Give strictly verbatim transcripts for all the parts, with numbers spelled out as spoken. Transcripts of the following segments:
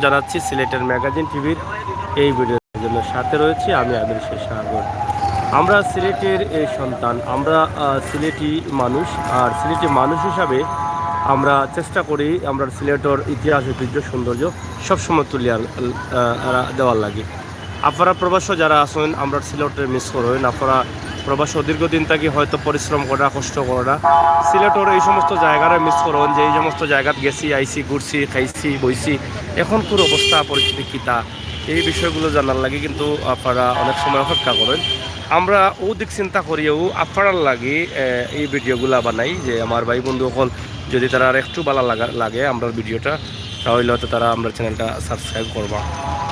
জানাচ্ছি সিলেটের ম্যাগাজিন টিভির এই ভিডিওর জন্য। সাথে রয়েছি আমি আদিল শেখ সাগর। আমরা সিলেটের এই সন্তান, আমরা আহ, সিলেটি মানুষ। আর সিলেটি মানুষ হিসাবে আমরা চেষ্টা করি আমরা সিলেটের ইতিহাস, ঐতিহ্য, সৌন্দর্য সবসময় তুলিয়া আহ, দেওয়ার লাগি। আপনারা প্রবাসী যারা আছেন, আমরা সিলেটরে মিস করইন। আপনারা প্রবাসী দীর্ঘদিন থাকি হয়তো পরিশ্রম করা, কষ্ট করা, সিলেটের এই সমস্ত জায়গারে মিস করইন, যে এই সমস্ত জায়গাত গেছি, আইছি, ঘুরছি, খাইছি, বইছি, এখনকুর অবস্থা, পরিস্থিতি কিতা, এই বিষয়গুলো জানার লাগি কিন্তু আপনারা অনেক সময় অপেক্ষা করইন। আমরা ও দিক চিন্তা করিয়াও আপনারার লাগি আহ, এই ভিডিওগুলা বানাই, যে আমার ভাই বন্ধু অকল যদি তারার একটু ভালা লাগা লাগে আমরার ভিডিওটা, তাহলে হয়তো তারা আমরার চ্যানেলটা সাবস্ক্রাইব করবা।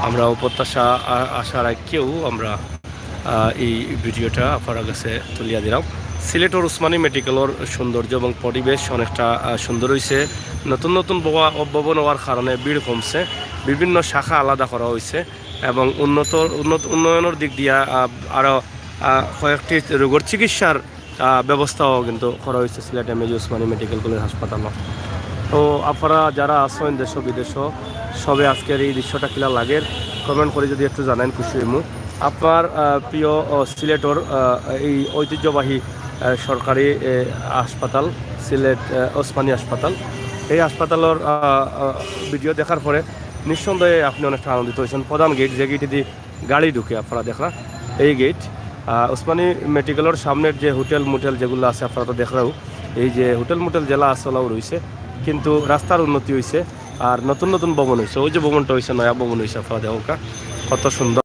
আমরা ও প্রত্যাশা আ- আশা রাখিয়াও আমরা আহ, এই ভিডিওটা আপনারার কাছে তুলিয়া দিলাম। সিলেটের উসমানী মেডিকেলের সৌন্দর্য এবং পরিবেশ অনেকটা আহ, সুন্দর হইছে। নতুন নতুন ভবা- ভবন হওয়ার কারণে ভিড় কমছে, বিভিন্ন শাখা আলাদা করা হইছে এবং উন্নত উন্নত উন্নয়নের দিক দিয়া আহ, আরও আহ, কয়েকটি রোগের চিকিৎসার আহ, ব্যবস্থাও কিন্তু করা হইছে Sylhet M A G Usmani medical college হাসপাতাল। তো আপনারা যারা আছেন দেশ বিদেশ, সবে আজকের এই দৃশ্যটা কিলা লাগের, কমেন্ট করে যদি একটু জানাইন, খুশি হইমু। আপনার আহ, প্রিয় আহ, সিলেটের আহ, এই ঐতিহ্যবাহী আহ, সরকারি আহ, হাসপাতাল, সিলেট আহ, ওসমানী হাসপাতাল, এই হাসপাতালের আহ, আহ, ভিডিও দেখার পরে নিঃসন্দেহে আপনি অনেকটা আনন্দিত হয়েছেন। প্রধান গেট, যে গেটে দিয়ে গাড়ি ঢুকে, আপনারা দেখরা এই গেট। আহ, ওসমানী মেডিকেলের সামনের যে হোটেল মোটেল যেগুলো আছে, আপনারা তো দেখরাও, এই যে হোটেল মোটেল যেলা আছে ওলাও রয়েছে, কিন্তু রাস্তার উন্নতি হয়েছে আর নতুন নতুন ভবন হয়েছে। ওই যে ভবনটা হয়েছে, নয়া ভবন হয়েছে, আপনারা দেখো কা, কত সুন্দর।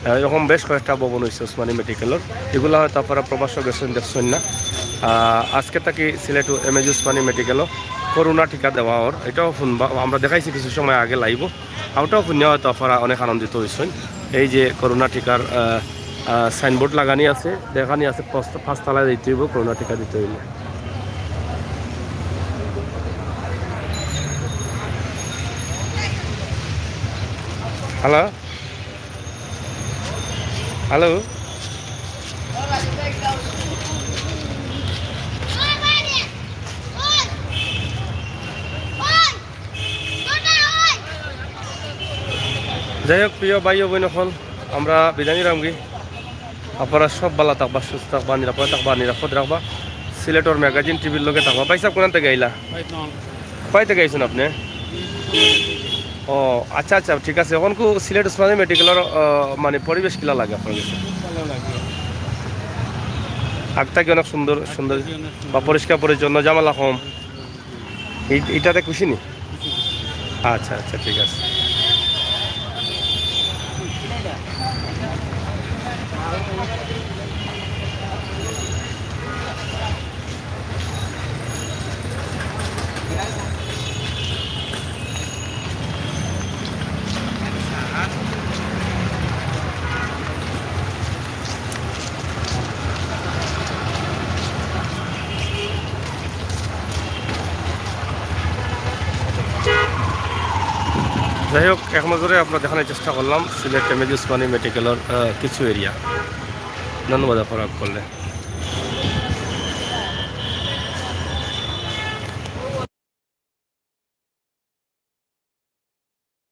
আহ, এরকম বেশ কয়েকটা ভবন হয়েছে ওসমানী মেডিকেলের, এগুলা হয়তো আপনারা প্রবাসী গেছেন, দেখছেন না। আহ, আজকে থাকি সিলেট এম এ জি উসমানী মেডিকেলও করোনা টিকা দেওয়া ওর, এটাও শুনবা, আমরা দেখাইছি কিছু সময় আগে লাইভও। ওটাও শুনিয়া হয়তো আপনারা অনেক আনন্দিত হইছেন। এই যে করোনা টিকার আহ, আহ, সাইনবোর্ড লাগানি আছে, দেখানি আছে, পাঁচ- পাঁচতলায় দিতে হইব করোনা টিকা দিতে হইলে। Hello, hello. যাই হোক, প্রিয় ভাই ও বোন, এখন আমরা বিদায় নিলাম কি। আপনারা সব ভালা থাকবা, সুস্থ থাকবা, নিরাপদে থাকবা, নিরাপদ রাখবা। সিলেটের ম্যাগাজিন টিভির লগে থাকবা। ভাই সাহেব, কোন থেকে আইলা? কোথায় থেকে আইছেন আপনি? ও আচ্ছা, আচ্ছা, ঠিক আছে। এখন কো সিলেট উসমানী মেডিকেলের আহ, মানে পরিবেশ কিলা লাগে আপনার কাছে? আগ থাকি অনেক সুন্দর সুন্দর বা পরিষ্কার পরিচ্ছন্ন, ঝামেলা কম। এই- এটাতে খুশি নি? আচ্ছা, আচ্ছা, ঠিক আছে। যাই হোক, এক নজরে আমরা দেখানোর চেষ্টা করলাম সিলেট এম এ জি উসমানী মেডিকেলের আহ, কিছু এরিয়া। ধন্যবাদ আপনারা করলে।